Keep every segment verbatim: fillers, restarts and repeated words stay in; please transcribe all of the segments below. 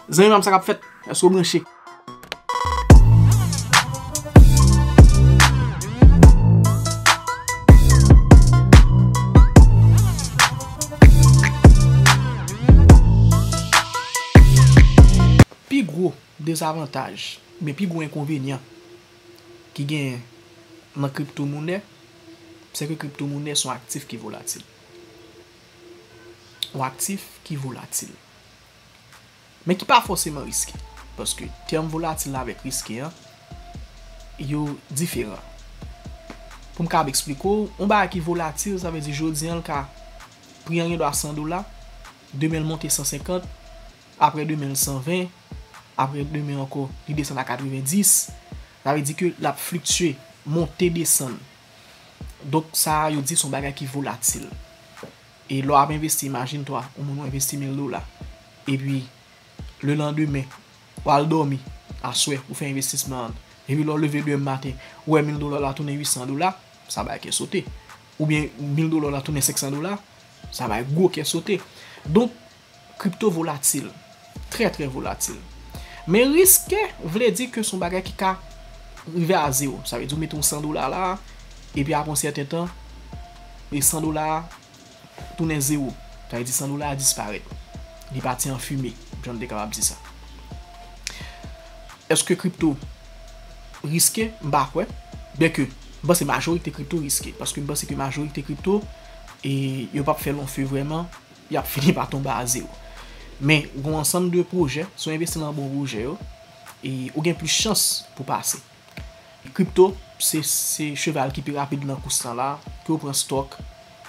Zanmi pa m, sa k ap fèt? Èske w branche? Pi gwo dezavantaj, oubyen pi gwo enkonvenyan ki genyen nan kriptomonè, se ke kriptomonè se yon aktif ki volatil. Yon aktif ki volatil. Men ki pa fòseman riske. Paske tèm volatil la avèk riske an, yo diferan. Pou m kab eksplike w, yon bagay ki volatil, sa vle di jodi an, l ka, pri an gen dwa san dola, demen l monte san senkant, apre demen l san ven, apre demen ankò, li desann a katreven dis. Sa vle di ke l ap fliktye, monte, desann. Donk, sa a, yo di se yon bagay ki volatil. E lè w ap envesti, imajine twa, yon moun ou envesti mil dola. Epi, lelandemen, w al dòmi, aswè, ou fè envestisman an. Epi lè w leve demen maten, ou wè mil dola la tounen uit san dola, sa bay kè sote. Oubyen mil dola la tounen senk san dola, sa bay gwo kè sote. Donk, kripto volatil. Trè, trè volatil. Men riske vle di ke se yon bagay ki ka rive a zewo. Sa vle di ou mete yon san dola la, epi apre yon sèten tan, e san dola a tounen zewo. Sa vle di san dola a disparèt. Li pati an fime, jan n te kapab di sa. Èske kripto riske? M pa kwè. Byenke, m panse majorite kripto riske. Paske m panse ke majorite kripto, e yo p ap fè long feu vrèman, y ap fini pa tonbe a zewo. Men, gen yon ansanm de pwojè, si w envesti nan bon pwojè yo, e ou gen plis chans pou pase. Kripto, se, se cheval ki pi rapid nan kous lan la, ke w pran stock,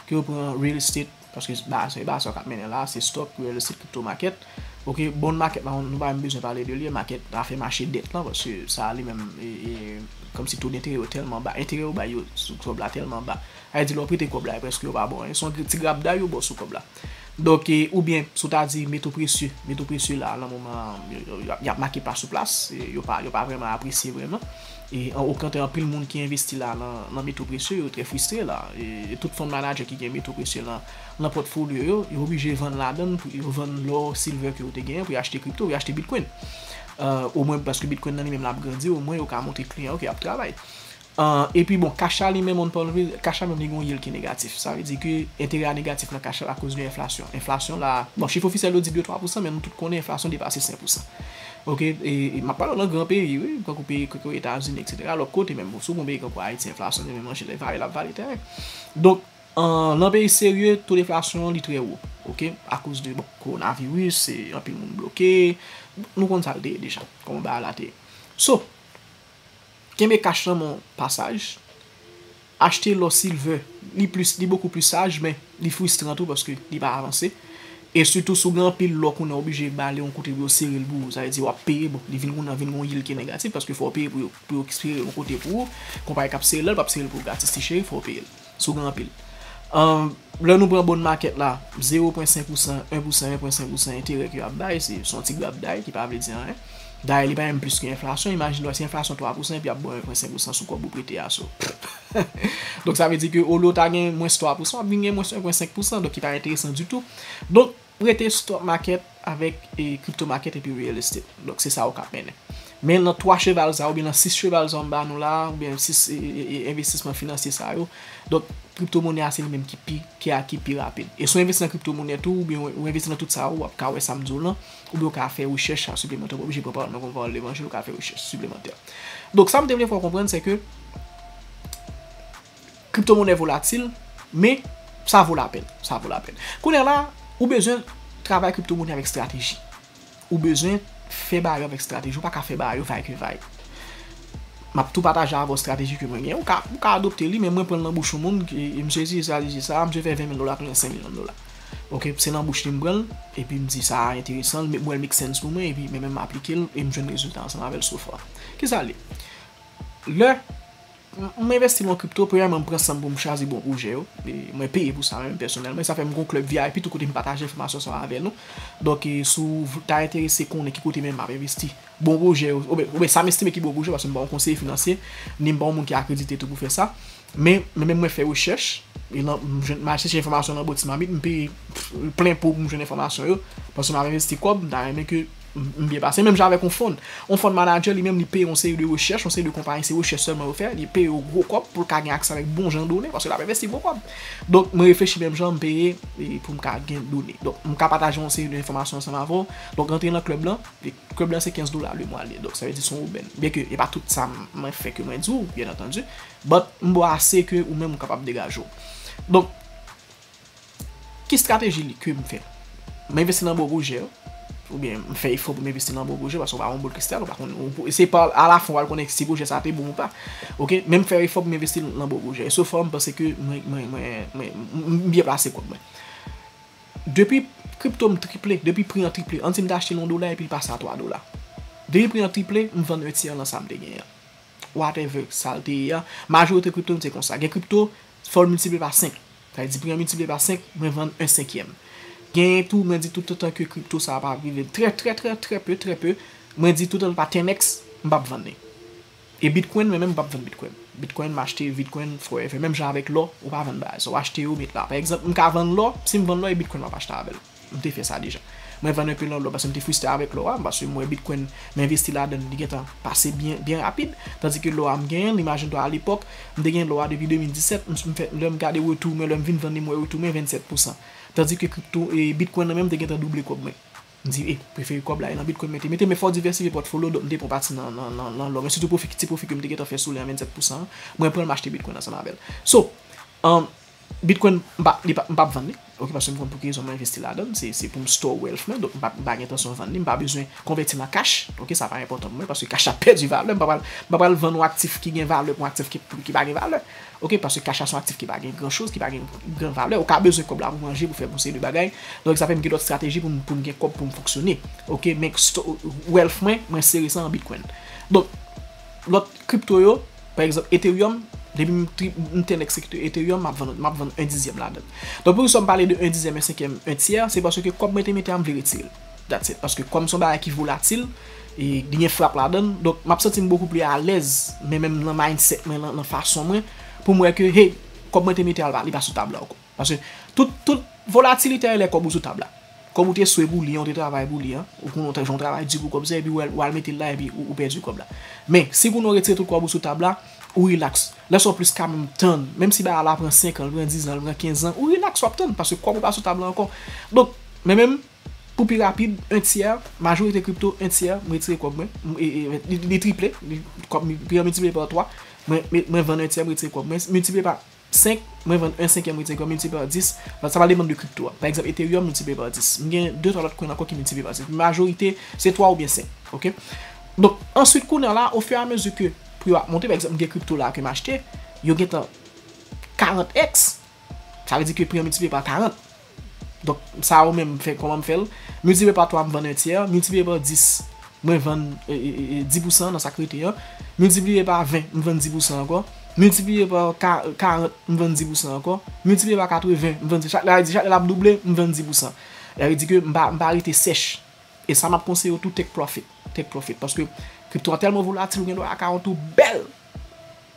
ke w pran real estate, paske ba, se ba sa k ap mennen la, se stock, real estate, crypto market. Ok, bond market la, nou pa menm bezwen pale de li, market la fè mache dèt lan, paske sa li menm, e, e, kòmsi to denterè yo tèlman ba, enterè yo bay yo sou kòb la tèlman ba. Sa vle di lè w prete kòb la, e prèske yo pa ba w anyen. Se yon ti grabday yo ba w sou kòb la. Donk, e, oubyen, si w ta di meto presye, meto presye la, nan moman an, y, y, y ap make pa sou plas, e, yo pa, yo pa vrèman apresye vrèman. E, an, okontrè, anpil moun ki envesti la nan, nan meto presye, yo trè fristre la. E, e tout fund manager ki gen meto presye lan, nan pòtfolyo yo, yo oblije vann ladann, pou yo vann lò, silver ke yo te genyen, pou yo achte kripto, pou yo achte bitcoin. Euh, omwen, paske bitcoin nan li menm l ap grandi, omwen yo ka montre kliyan yo ke y ap travay. Ah, epi bon, cash la li menm, on pa anvi, cash la menm li gen yon yield ki negatif. Sa vle di ke enterè a negatif nan cash la akoz de enflasyon. Enflasyon la, bon, chif ofisyèl yo di de twa pousan, men nou tout konnen enflasyon depase senk pousan. Ok, e, e m ap pale w nan gran peyi, wi, tankou peyi, tankou Etazini, et cetera. Lòt kote menm, bon, si w gon peyi tankou Ayiti, enflasyon li menm manje, lè vale, l ap vale teren. Donk, an, nan peyi serye, to deflasyon an li trè wo, ok, akoz de, bon, kowonaviris, e, anpil moun bloke, nou konn sa l te ye deja, kòman bagay la te ye. So, kenbe cash lan men yon pasaj. Achte lò silver, li plis, li bokou pli saj, men li fristran tou paske li pa avanse. E sitou si w gen anpil lò kounye a oblije bale yon kote pou yo sere l pou ou, sa vle di w ap peye, bon, li vin kounye a vin yon yield ki negatif paske fò w peye pou yo, pou yo sere yon kote pou ou. Konpayi k ap sere l la, l p ap sere l pou ou gratis ti cheri, fò w peye l. Si w gen anpil. Ahn, lè nou pran bond market la, zewo pwen senk pousan, en pousan, en pwen senk pousan enterè ke y ap bay, se, se yon ti grabday ki pa vle di anyen. Dayè, li pa menm plis ke enflasyon. Imajine w, si enflasyon twa pousan, epi y ap ba w en pwen senk pousan sou kòb ou prete a, so. Donk, sa vle di ke olye w ta gen mwens twa pousan, w ap vin gen mwens en pwen senk pousan, donk ki pa enteresan ditou. Donk, rete stock market avèk, e, crypto market epi real estate. Donk, se sa yo k ap mennen. Men nan twa cheval sa, oubyen nan sis cheval sa m ba nou la, oubyen sis, e, e, e, envestisman finansye sa yo. Donk, kriptomonè a se li menm ki pi, ki a, ki pi rapid. E si w envesti nan kriptomonè tou, oubyen w, w envesti nan tout sa yo, w ap ka wè sa m di w lan, oubyen w ka fè rechèch sa siplemantè, w pa oblije pran pawòl mwen kon pawòl levanjil, w ka fè rechèch siplemantè. Donk, sa m te vle fè w konprann, se ke kriptomonè volatil, men sa vo lapèn, sa vo lapèn. Kounye a la, ou bezwen travay kriptomonè avèk estrateji. Ou bezwen fè bagay yo avèk estrateji, ou pa ka fè bagay yo vay ke vay. M ap tou pataje avè w estrateji ke mwen gen. Ou ka, ou ka adopte li, men mwen pran l nan bouch yon moun, e, e misye itilize estrateji sa, misye fè ven mil dola tounen senk milyon dola. Ok, se nan bouch li m pran l, epi m di sa a enteresan, m wè l make sense pou mwen, epi men menm m aplike l, e m jwenn rezilta ansanm avè l so far. Kisa l ye? Lè m, m envesti nan kripto, premyèman, m pran san m pou m chwazi bon pwojè yo. E mwen peye pou sa menm, pèsonèlman. E sa fè m gon klèb V I P tou kote m pataje enfòmasyon sa yo avè nou. Donk, e, si w ta enterese konnen ki kote menm m ap envesti, bon pwojè yo, oubyen, oubyen sa m estime ki bon pwojè, paske m pa yon konseye finansye, ni m pa yon moun ki akredite tou pou fè sa. Men, men, men mwen fè rechèch, e nan, m jwenn, m al chèche enfòmasyon nan bò ti mamit, m peye, pff, plen po pou m jwenn enfòmasyon yo, paske m ap envesti kòb, m ta renmen ke M byen pase, menm jan avèk yon fund. Yon fund manager, li menm, li peye yon seri de rechèch, yon seri de konpayi, se rechèch sèlman yo fè, li peye yo gwo kòb pou l ka gen aksè avèk bon jan done, paske l ap envesti gwo kòb. Donk, mwen reflechi menm jan, m peye e pou m ka gen done. Donk, m ka pataje yon seri de enfòmasyon ansanm avè w. Donk, rantre nan klèb lan, e klèb lan se kenz dola le mwa li ye. Donk, sa vle di se yon obèn. Byen ke e pa tout sa m- mwen fè ke mwen di w, byen antandi, but m ba w ase ke ou menm ou kapab degaje w. Donk, ki estrateji li ke m fè? M envesti nan bon pwojè yo, oubyen m fè efò pou m envesti nan bon pwojè, paske w pa yon boul kristal, ou pa konn, ou- se pa alafen w al konnen si pwojè sa te bon ou pa. Oke, men m fè efò pou m envesti nan bon pwojè. E so far, m panse ke mwen, mwen, mwen, mwen, m- m byen plase kòb mwen. Depi kripto m triple, depi pri an triple, ann di m te achte l yon dola epi l pase a twa dola. Depi pri an triple, m vann en tyè nan sa m te genyen an. Whatever sa l te ye a, majorite kripto m se konsa. Gen kripto, fò l miltipliye pa senk. Sa vle di pri an miltipliye pa senk, mwen vann en senkyèm. Genyen tou, mwen di toutotan ke kripto sa a pa rive trè, trè, trè, trè pe, trè pe, mwen di toutotan l pa ten x, m p ap vann li. E Bitcoin, mwen menm, m p ap vann Bitcoin. Bitcoin, m achte Bitcoin forever. Menm jan avèk lò, ou pa vann bagay sa. Ou achte yo, met la. Pa egzanp, m ka vann lò, si m vann lò, e Bitcoin m ap achte avè l. M te fè sa deja. Mwen vann enpe nan lò, paske m te fristre avèk lò a, paske m wè Bitcoin, m envesti ladan l, li gentan pase byen, byen rapid. Tandike lò a, m genyen l, imajine twa alepòk, m te gen lò a depi de mil disèt, m, m fè, lè m gade retou mwen, lè m vin vann li, m wè retou mwen vennsèt pousan. Tandike kripto, e Bitcoin nan menm, m te gentan double kòb mwen. M di, e, prefere kòb la e nan Bitcoin mete, mete, men fò w divèsifye pòtfolyo, donk m te pran pati nan, nan, nan, nan lò. Men sitou pwofi, ti pwofi ke m te gentan fè sou li an vennsèt pousan an, mwen pran l, m achte Bitcoin ansanm avè l. So, um, Bitcoin, m pa, li pa, m p ap vann li, oke, paske m konn pou ki rezon mwen envesti ladan l, se, se pou m store wealth mwen, donk m pa, m pa gen entansyon vann li, m pa bezwen konvèti l an cash, oke, sa pa enpòtan pou mwen, paske cash ap pèdi valè, m pa pral, m pa pral vann yon aktif ki gen valè pou yon aktif ki, ki pa gen valè. Oke, paske cash la se yon aktif ki pa gen gran choz, ki pa gen gran valè. Ou ka bezwen kòb la pou manje, pou fè yon seri de bagay. Donk, sa fè m gen lòt estrateji pou m, pou m gen kòb pou m fonksyone. Oke, men sto- wealth mwen, mwen sere sa an Bitcoin. Donk, lòt kripto yo, pa egzanp, Ethereum, depi m tri- m ten x Ethereum, m ap vann, m ap vann en dizyèm ladan l. Donk, poukisa m pale de en dizyèm, en senkyèm, en tyè, se paske kòb mwen te mete a, m vle retire l. That's it. Paske kòm se yon bagay ki volatil, e li gen frap ladan l, donk m ap santi m bokou pli alèz, men menm nan mindset mwen, nan, nan fason mwen, pou m wè ke, hey, kòb mwen te mete a, li pa sou tab la ankò. Paske tout, tout volatilite a, e lè kòb ou sou tab la. Kòb ou te swe pou li an, ou te travay pou li an, ou konnen w te fè yon travay di pou kòb sa, epi ou al, ou al mete l la, epi ou, ou pèdi kòb la. Men, si kounye a w retire tout kòb ou sou tab la, ou rilaks. Lè sa w plis ka menm tann, menm si bagay la pran senk an, l pran diz an, l pran kenz an, ou rilaks, w ap tann, paske kòb ou pa sou tab la ankò. Donk, men menm, pou pi rapid, en tyè, majorite kripto, en tyè, m retire kòb mwen, m- e- e- li, li triple, li, kòb mi- pri an miltipliye pa twa, mwen, mwen, mwen vann en tyè, m retire kòb mwen, miltipliye pa senk, mwen vann en senkyèm, m retire kòb, miltipliye pa dis, sa va depann de kripto a. Pa egzanp, Ethereum, miltipliye pa dis. M gen de twa lòt coin ankò ki miltipliye pa dis. Majorite, se twa oubyen senk, oke? Donk, answit, kounye a la, ofiramezu ke pri yo ap monte, pa egzanp, m gen kripto la ke m achte, yo gentan karant x, sa vle di ke pri an miltipliye pa karant. Donk, sa yo menm, m fè, kòman m fè l? Miltipliye pa twa, m vann en tyè. Miltipliye pa dis, mwen vann, e, e, e, e, dis pousan nan sa k rete an. Miltipliye pa ven, m vann dis pousan ankò. Miltipliye pa ka- karant, m vann dis pousan ankò. Miltipliye pa katreven, m vann dis. Chak lè, chak lè l ap double, m vann dis pousan. Sa vle di ke m pa, m pa rete sèch. E sa m ap konseye w tou, take profit. Take profit. Paske kripto a tèlman volatil, ou gen dwa account ou bèl.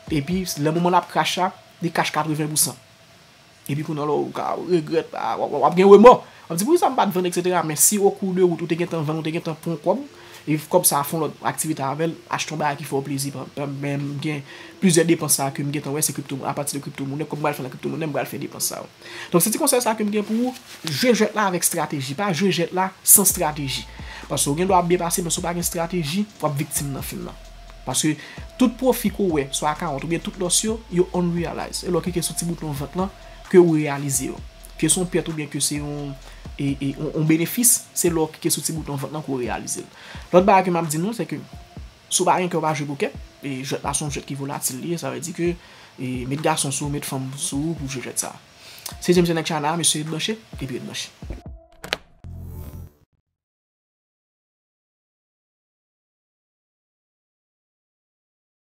Epi, lè moman l ap crash la, li crash katreven pousan. Epi kounye a la, ou ka regrèt, a, w ap, w ap gen remò. W ap di, poukisa m pa t vann, etsetera. Men si o kou de wout, ou te gentan vann, ou te gentan pran kòb, e kòb sa a fè yon lòt aktivite avè l, achte yon bagay ki fè w plezi. Pa- pa- Men m gen plizyè depans sa a ke m gentan wè, se kripto, apati de kripto monè, kòb m pral fè nan kripto monè, m pral fè depans sa yo. Donk, se ti konsèy sa ke m gen pou ou, jwe jwèt la avèk estrateji, pa jwe jwèt la san estrateji. Paske ou gen dwa ap byen pase, men si w pa gen estrateji, w ap viktim nan fim nan. Paske tout pwofi ke w wè, swa account oubyen tout loss yo, yo unrealized. E lè w klike sou ti bouton vant lan, ke ou reyalize yo. Ke se yon pèt oubyen ke se yon, e, e, yon, yon benefis, se lè w klike sou ti bouton vant lan ke w reyalize l. Lòt bagay ke m ap di nou, se ke si w pa gen kè, w pa jwe pokè. E jwèt la se yon jwèt ki volatil li ye, sa vle di ke, e, met gason sou ou, met fanm sou ou pou jwe jwèt sa. Se James Neck Channel, mesye, ret branche, epi ret branche.